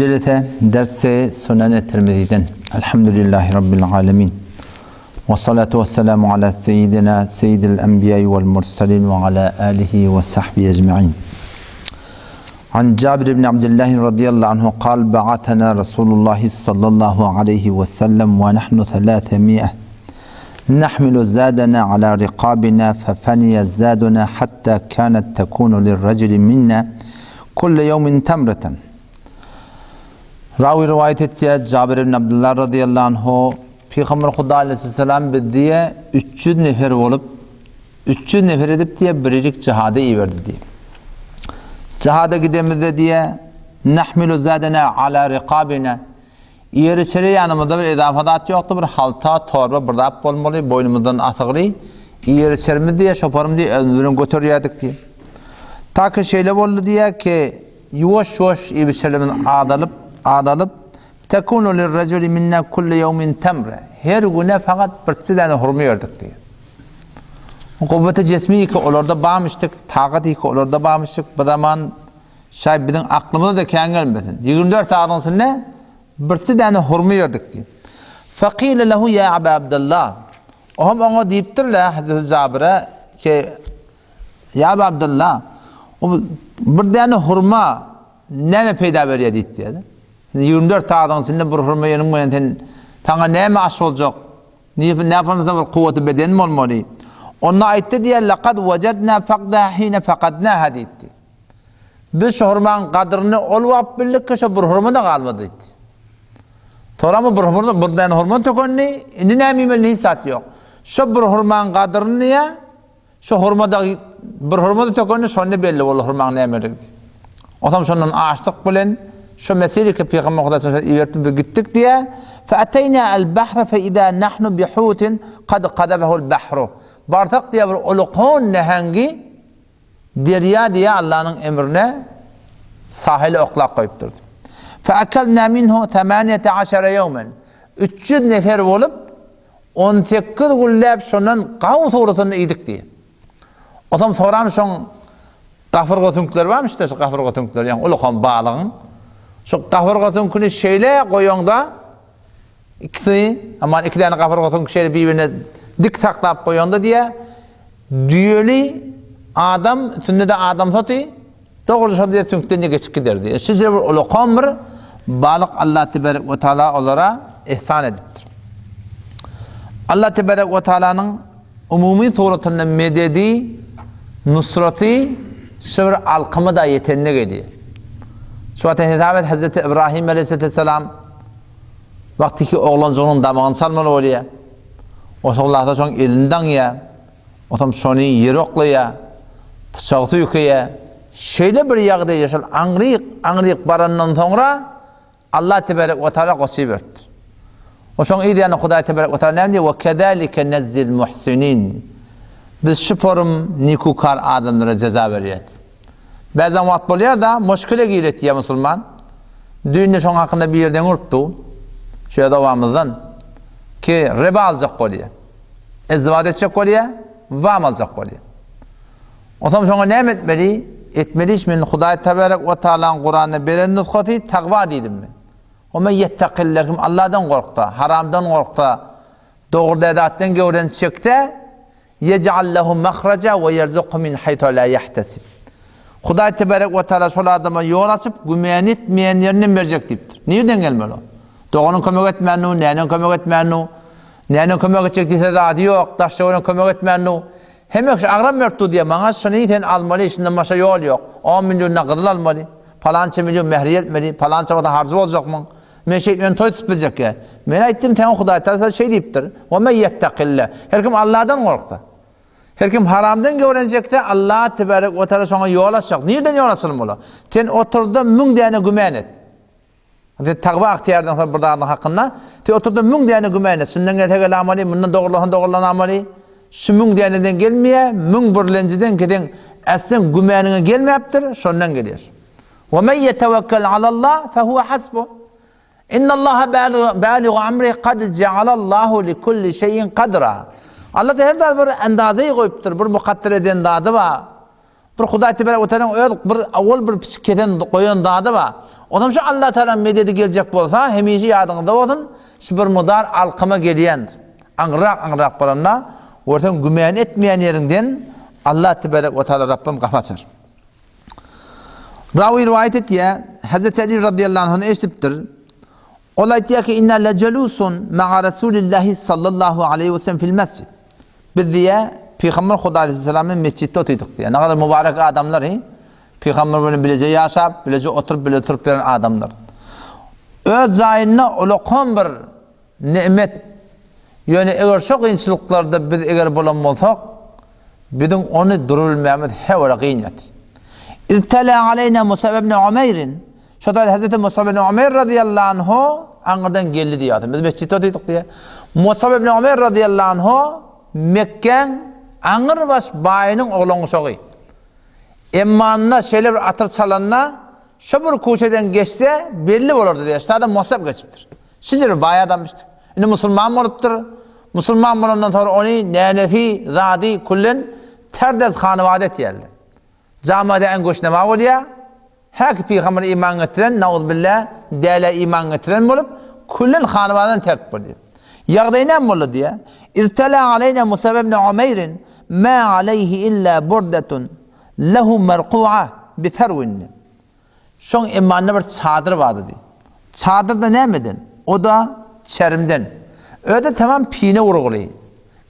Jelese dersi Sunan-ı Tirmizi'den. Elhamdülillahi Rabbil alemin. Ve salatu ve selamu ala seyyidina seyyidil enbiya vel mursalin ve ala alihi ve sahbihi ecma'in. An Cabir ibn Abdullah radıyallahu anhu kal ba'athana Resulullah sallallahu aleyhi ve sellem ve nahnu 300 نحمل زادنا على رقابنا ففني زادنا حتى كانت تكون للرجل منا كل يوم تمرة Rawy rowaýat etýär, Jabir ibn Abdullah razyýallahu anhu, Pygamber Huda aleýhissalam biz diýe 300 nefer bolup, 300 nefer edip diýe birilik jihada iberdi diýe. Jihada gidemizde diýe, Nahmilu zadana ala riqabina Iýer-içere ýanymyzda bir edafa zat ýokdy, bir halta, torba, bir zat bolmaly, boýnumyzdan asygly. Iýer-içerimiz diýe, şoparym diýe, özümiz bilen göterýärdik diýe. Ta ki şeýle boldy diýe ki, ýuwaş-ýuwaş iýip-içerlerimiz azalyp, azalyp, Tekunu lirrejuli minna kulle ýewmin temre. Her güne fakat birçe däne hurma ýerdik diýe. Kuwweti jesmi ki olarda barmyşdyk, takat ki olarda barmyşdyk, bir zaman Şaý biziň aklymyza-da kän gelmesin. 24 sagadyň içinde birçe däne hurma ýerdik diýip. Fekile lehu ýa Aba Abdullah. Ohm oňa diýipdirler Hazreti Jabire ki Ýa Aba Abdullah, o bir däne hurma näme peýda berýär diýipdir. 24 sagadyň içinde bir hurma ýeniň bilen sen saňa näme aş boljak? Näme bir kuwwaty beden bolmaly. Onda aýtdy diýär, Laqad wajadna faqdaha hine faqadnaha diýipdi. Biz şu hurmaň gadryny ol wagt bildik ki, şo bir hurma-da galmady diýdi. Soramı bir hurma, bir däne hurma tökendi, indi näme iýmeli hiç zat ýok. Şo bir hurmaň gadryny diýä, şo hurmada bir hurma-da tökendi, şonda belli boldy hurmaň nämeligi. Otam şondan açlyk bilen şo mesele ki Pygamber Hudaý şo iberipdi biz gitdik diýä. Fe ateyna al bahra fe iza nahnu bi hutin kad qadabahu al bahru. Barsak diýä bir ulukon nähengi Derýa diýä Allanyň emrine sahile oklap goýupdyr. Feakelna minhu semaniyete aşara ýewmen. 300 nefer bolup 18 günläp şondan gaw suratyny iýdik diýýär. Otam soram şoň gapyrga süňkleri barmyş-da şu gapyrga süňkleri, ýagny ulukan balygyň. Şu gapyrga süňküni şeýle goýaňda ikisi, aman iki däne gapyrga süňki şeýle bir-birine dik saklap goýaňda diýýär, Düýeli adam, üstünde-de adam soty, dogry şol diýe süňkden-de geçip giderdi. Şeýle bir ulakan bir balyk Allah tebarek we taala olara ihsan edipdir. Allah tebarek we taalanyň umumy suratynda mededi, nusraty şu bir alkyma-da ýetende gelýär. Şu wagta hesap et Hazreti Ibrahim aleyhisselam wagty ki oglanjygynyň damagyny çalmaly bolýar. Osuglasa şoň elini daňýar. Otam şony ýere oklaýar. Pyçagy süýkeýär. Şeýle bir ýagdaýa şol aňryk, aňryk barandan soňra Allah tebarek we taala goçy beripdir. O şoň yz ýany Hudaý tebarek we taala näme diýýär? We kezalike nezzil muhsinin. Biz şu porum nikukar adamlara jeza berýäs. Bäzan wagt bolýar-da, muşkile giret diýýär musulman. Düýn-de şoň hakynda bir ýerden urupdy. Şu ýerde obamyzdan. Ki riba aljak bolýar. Izdiwaç etjek bolýar, wam aljak bolýar. Onsoň şoňa näme etmeli? Etmeli iş men Hudaý tebarek we taalaň Kuranda beren nusgasy takwa diýdim men. O men ýettakiller kim Allahdan gorksa, haramdan gorksa, dogry zatdan gewren çekse, Yej'al lehu mahraja we yerzukhu min haythu la yahtesib. Hudaý tebarek we taala şol adama ýol açyp, gümän etmeýän ýerinden berjek diýipdir. Nirden gelmeli o? Doganyň kömek etmännu, näneň kömek etmännu, näneň kömek etjek diýse zady ýok, daş-töwerek kömek etmännu. Hemme kişi agram berip dur diýýär, maňa şuny sen almaly, şundan başga ýol ýok. On million gyzyl almaly, palança million mähriýe etmeli, palança wagta harjy boljakmyň? Men şeýtmän toý tutup biljekkä. Men aýtdym, saňa Hudaý Tagala şeý diýipdir, Wa men ýettakille. Her kim Allahdan gorksa, her kim haramdan gewrenjekse, Allah tebarek we taala şoňa ýol açjak. Nirden ýol açylmaly? Sen otur-da müň däne gümän et. Sen tagwa ygtyýardan soň bir zadyň hakynda, sen otur-da müň däne gümän et. Şundan gelse gelamaly, mundan dogrulansa dogrulanamaly. Şu müň däneden gelmeýär, müň birlenjiden ki seň äslen gümäniňe gelmäpdir, şondan gelýär. Ve men yetevekkel alallah fehuve hasbuh. Innallaha baligu amrihi kad cealallahu li kulli şeyin kadra. Allah her zat bir endazeyi goýupdyr, bir mukadder eden zady bar. Bir Hudaý tebarek we taalaň öz bir awal bir piçik kesen goýan zady bar. Onam şu Allah Tagalaň mededi geljek bolsa, hemişe ýadyňyzda bolsun, şu bir mudar alkyma gelýändir. Aňryrak-aňryrak baranda, görseň gümän etmeýän ýeriňden Allah tebarek we taala Rabbym gapy açar. Rawy riwaýat etýär, Hazreti Ali radiyallahu anhu eşidipdir. Ol aýtýar ki, Inna lejelusun ma'a Rasulillahi sallallahu aleýhi we sellem fil mesjid. Biz diýýär, Pygamber Huda aleýhissalam bilen mesjitde otyrdyk diýýär. Nägadar mübarek adamlar, he? Pygamber bilen bileje ýaşap, bileje oturyp, bile turup ýören adamlar. Öz jaýynda ulakan bir Nemet. Ýöne eger şo kynçylyklarda biz eger bolan bolsak, biziň ony durubilmämiz hewre kyn ýaty. Iz tala aleýna Musab ibn Umeýrin. Şo taýda Hezreti Musab ibn Umeýr razyýallahu anhu aňyrdan geldi diýýär. Biz mesjitde otyrdyk diýýär. Musab ibn Umeýr razyýallahu anhu Mekgäň aňyrbaş baýynyň oglan-uşagy. Emmanda şeýle bir atyr çalanda, şo bir köçeden geçse belli bolardy diýýär. Şo taýda Musab geçipdir. Şeýle bir baý adamyşdy. Indi musulman bolupdyr. Musulman bolandan soňra ony nänesi, zady küllen terdez hanybada etýärler. Jamada äň göçnema bolýar. Häki pygambere iman getiren, nauzbilla, dälä iman getiren bolup, küllen hanybadan terk bolýar. Ýagdaý näme boldy diýýär. Iz tala aleýna Musab ibn Umeýrin ma aleýhi illa burdetun lehu merku'a bi ferwin. Şoň emanda bir çadyr bardy. Çadyr-da nämeden? O-da çerimden. Özi tamam pine urguly.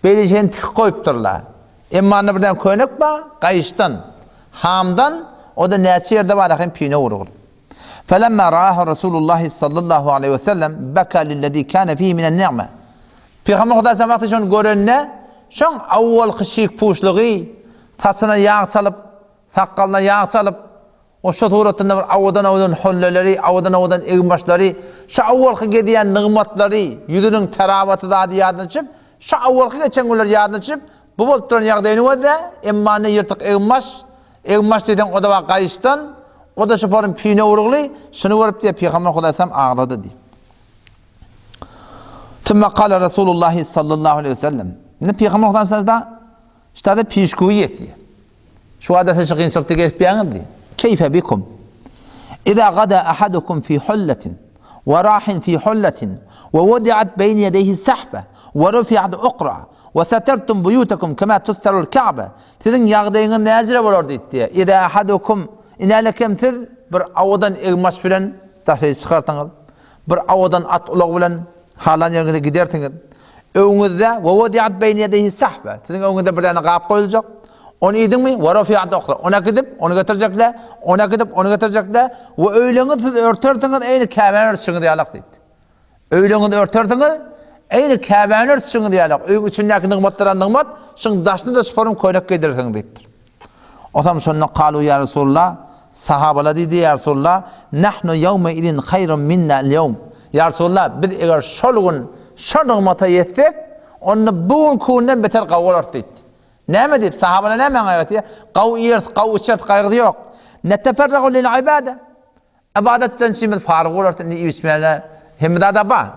Beýle şeýle tikip goýupdyrlar. Emmanda birden köýnek bar, gaýyşdan, hamdan, o-da näçe ýerde bar hem pine urguly. Felemma raahu Rasulullahi sallallahu aleýhi we sellem beka lillezî kâne fîhî minen ni'me. Pygamber Hudaý sallam wagty şony görende, şoň awwalky şyk-puşlugy, saçyna ýag çalyp, sakgalyna ýag çalyp, O şo suratynda bir owadan-owadan hölleleri, owadan-owadan eginbaşlary, şo owalky gezýän nygmatlary, ýüzüniň terawaty zady ýadyna düşüp, şo owalky geçen günler ýadyna düşüp, bu bolup duran ýagdaýyny gözle, emma ne ýyrtyk eginbaş, eginbaş diýseň o-da bar gaýyşdan, o-da şu porun pine urugly, şuny görüp diýýär, Pygamber Hudaýsam aglady diýip. Sümme kala Rasulullahi sallallahu aleýhi we sellem. Indi Pygamber Hudaýsam da ştada pişguýy etdi. Şu wada siz şu kynçylykda gelip ýaňyz diýdi. Keýfe bikum? Iza gada ahadukum fi hullatin we rahin fi hullatin we wudi'at beýne ýedeýhi sahfa we rufi'at ukra we satartum buýutakum kema tustarul ka'be. Siziň ýagdaýyňyz näjire bolar diýdi. Iza ahadukum inälekem siz bir owadan egmaç bilen daşary çykarsyňyz. Bir owadan at ulag bilen Halan ýeriňize gidersiňiz. Öňüňizde, we wudi'at beýne ýedeýhi sahbe, siziň öňüňizde bir däne gap goýuljak. Ony iýdiňmi? We rufi'at uhra, ony äkidip, ony getirjekler, ony äkidip, ony getirjekler. We öýleňizi siz örtersiňiz, eýni Käbäni örtüşiňiz ýalak diýdi. Öýleňizi örtersiňiz, eýni Käbäni örtüşiňiz ýalak. Öýüň içindäki nygmatlara nygmat, şuň daşyna-da şu form köýnek geýdirersiňiz diýipdir. Osam şonda kalu ýa Resulallah, sahabalar diýdi, ýa Resulallah, nahnu ýewme izin haýrun minna al-ýewm. Ýa Resulallah, biz eger şol gün şo nygmata ýetsek, onda bu günki günden beter gawy bolarys diýdi. Näme diýip, sahabalar näme aňa ýetýär? Gawy iýeris, gawy içeris, gaýgysy ýok. Neteferragu lil ibade. Ybadat bilen içimiz faryg bolarys, indi iýip-içmäne hemme zada bar.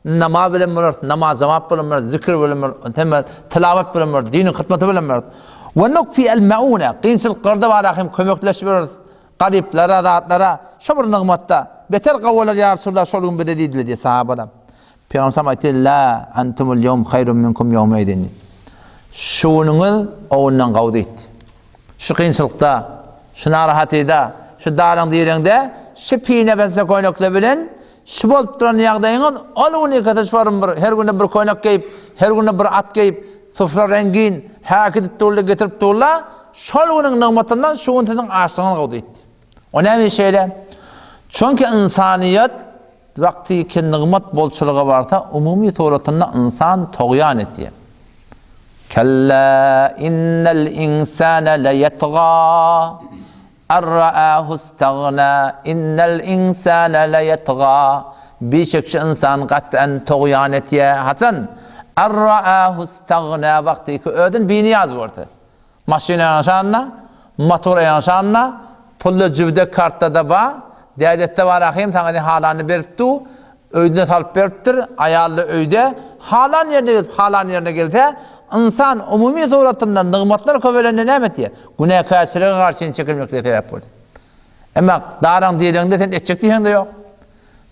Namaz bilen bolarys, namaz jogap bilen bolarys, zikir bilen bolarys, hemme tilawat bilen bolarys, diniň hyzmaty bilen bolarys. We nukfi el mauna, kynçylyklarda bar hem kömekleşip bolarys, garyplara, zatlara, şo bir nygmatda. Beter gowy bolar ýa Resulallah şol gün bize diýdiler diýýär sahabalar. Pygamber sallam aýtdy, La antumul ýewm haýrun minkum ýewmeýzin. Şu günüňiz o günden gowy diýdi. Şu kynçylykda, şu narahatyda, şu daryň direňde, şu pine-pesse köýnekler bilen şu bolup duran ýagdaýyňyz ol gün ikisi şorum bir her günde bir köýnek geýip, her günde bir at geýip, sufra reňgin, häkidip durla, getirip durla, şol günüň nygmatyndan şu gün siziň açlygyňyz gowy diýdi. O näme şeýle? Çünki ynsanyýet Wagty ki nygmat bolçulyga barsa, umumy suratynda ynsan togýan etýär. Kellä innel insane leýetga ar ra'ahu istagna innel insane leýetga Bişek şu ynsan gat'an togýan etýär. Haçan? Ar ra'ahu istagna wagty ki özüni binyýaz görse. Maşyn ýanaşanda, motor ýanaşanda, pul-da jübüde, kartda-da bar, dädetde bar ahym saňa diýen halanyny berip dur, öýüne salyp beripdir, aýal-da öýde, halan ýerine gidip, halan ýerine gelse, ynsan umumy suratynda nygmatlar köpelende näme etýär? Günäkärçilige garşy çekilmeklige sebäp bolýar. Emma daraň diýeniňde sen etjek diýseň-de ýok.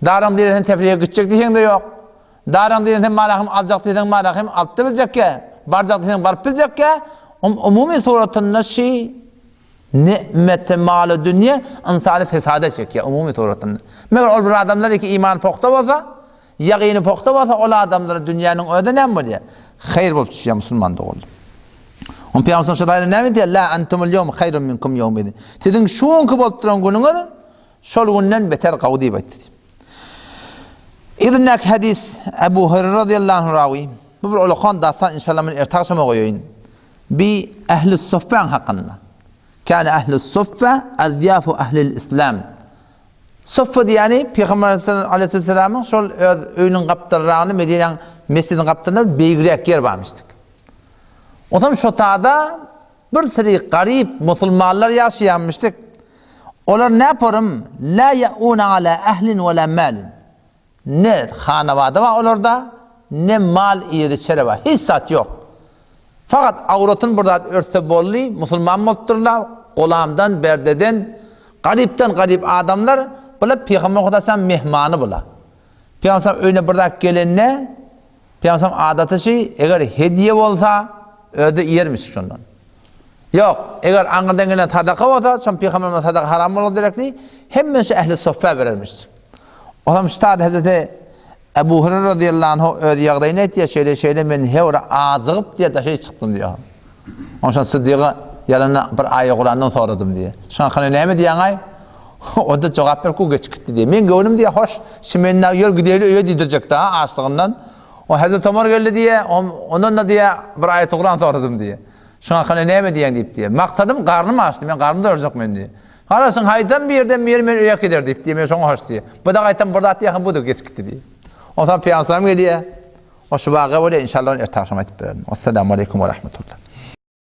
Daraň diýeniňde sen tefrihe gitjek diýseň-de ýok. Daraň diýeniňde sen mala hem aljak diýseň mala hem alyp-da biljekkä, barjak diýseň baryp biljekkä. Umumy suratynda şi Ni'meti maly dünýe ynsany fesada çekýär umumy suratynda. Meger ol bir adamlar iki imany pugta bolsa, ýagyny pugta bolsa ol adamlara dünýäniň özi näme bolýar? Haýyr bolup düşýär musulman doganlar. Oň Pygamberimiz şo taýda näme diýýär? La antumul ýewm haýrun minkum ýewmidin. Siziň şu günki bolup duran günüňiz şol günden beter gowy diýip aýtdy. Yzyndaky hadys Ebu Hureyre radiyallahu anhu rawi. Bu bir ulakan dastan inşallah men erte agşama goýaýyn. Bi ähli suffäň hakynda. Kâne ähli suffe azýafu ählil islam. Suffe diýýäni Pygamber aleyhisselamyň şol öz öýüniň gapdalragyny Medinäň mesjidiniň gapdalynda bir beýigräk ýer barmyşdyk. Onsoň şo tada bir siri garyp musulmanlar ýaşaýarmyşdyk. Olar näporym la ýauna ala ahlin we la malin. Ne hanabada bar olarda, ne mal ýeri-çeri bar. Hiç zat ýok. Fakat awratyny bir zat örtse boldy, musulman bolupdyrlar, gulamdan, berdeden, garypdan garyp adamlar, bular Pygamber Hudaýam mehmany bular. Pygamber öýüne bir zat gelende, Pygamber adaty şi, eger hediýe bolsa, özi iýermiş şondan. Ýok, eger aňyrdan gelen sadaka bolsa, şon pygamberimiz sadaka haram bolar derekli, hemme şu ähli sofra berermiş. Olam ştad Hazreti Ebu Hureyre radıyallahu anhu öz ýagdaýyny aýtýar, şeýle şeýle men hewre ajygyp diýe daşy çykdym diýýär. Onşan Siddiga ýalana bir aýa Kurandan soradym diýýär. Şoňa hakynda näme diýýäň-aý? O-da jogap berip geçip gitdi diýýär. Men göwnüm diýýär, hoş, şimenna ýör gideli öýe diýdirjek-dä açlygyndan. O Hazreti Omar geldi diýýär, ondan-da diýýär, bir aýat Kuran soradym diýýär. Şuň hakyna näme diýýäň diýip diýýär. Maksadym garnym açdy, men garnym doýurjak men diýýär. Garaşyň haýsam bir ýerden biri meni öýe äkider diýip diýýär, men şoňa hoş diýýär. Bu-da gaýtam bir zat diýýär, bu-da geçip gitdi diýýär. Onsoň pygamberimiz gelýär. O şu waka bolýar, inşallah ony erte agşam aýdyp bererin. Wassalamu aleýkum we rahmetullah.